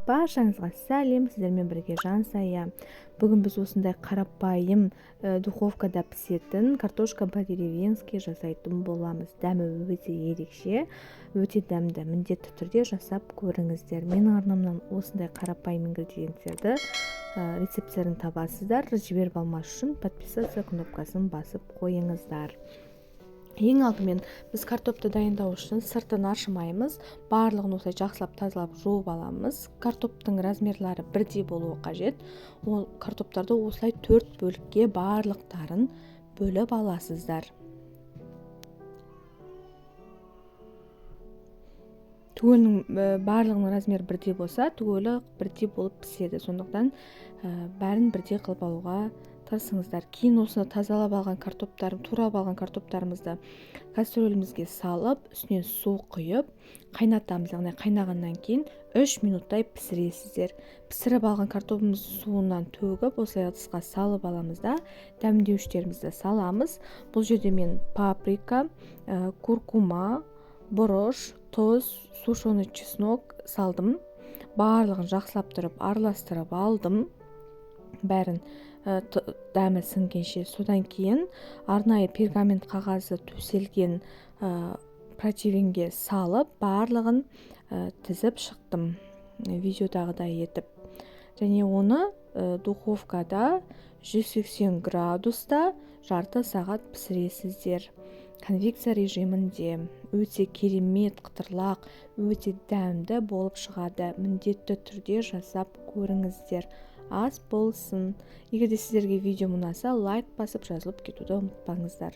Баршаңызға сәлем, сіздермен бірге Жансая. Бүгін біз осындай қарапайым духовкада пісетін картошка по-деревенски жасайтын боламыз. Дәмі өте ерекше, өте дәмді. Міндетті түрде жасап көріңіздер. Менің арнамнан осындай қарапайым ингредиенттерді, рецепттерін табасыздар. Жіберіп алмас үшін подписаться кнопкасын басып қойыңыздар. Ең алдымен біз картопты дайындау үшін сыртын аршымаймыз, барлығын осылай жақсылап тазалап жуып аламыз. Картоптың размерлары бірдей болуы қажет. Ол картоптарды осылай 4 бөлікке барлықтарын бөліп аласыздар. Түгелінің барлығының размері бірдей болса, түгелі бірдей болып піседі. Сондықтан бәрін бірдей қылып алуға тырысыңыздар. Кейін осыны тазалап алған картоптарым, турап алған картоптарымызды кастрюлімізге салып, үстінен су құйып, қайнатамыз. Яғни қайнағаннан кейін 3 минуттай пісіресіздер. Пісіріп алған картопымызды суынан төгіп, осылай ыдысқа салып аламыз да, дәмдеуіштерімізді саламыз. Бұл жерде мен паприка, куркума, бұрыш, тұз, сушеный чеснок салдым. Барлығын жақсылап тұрып араластырып алдым. Бәрін дәмі сіңгенше. Содан кейін арнайы пергамент қағазы төселген противенге салып, барлығын тізіп шықтым видеодағыдай етіп. Және оны духовкада 180 градуста жарты сағат пісіресіздер. Конвекция режимінде өте керемет қытырлақ, өте дәмді болып шығады. Міндетті түрде жасап көріңіздер. Ас болсын. Егер де сіздерге видео ұнаса, лайк басып жазылып кетуді ұмытпаңыздар.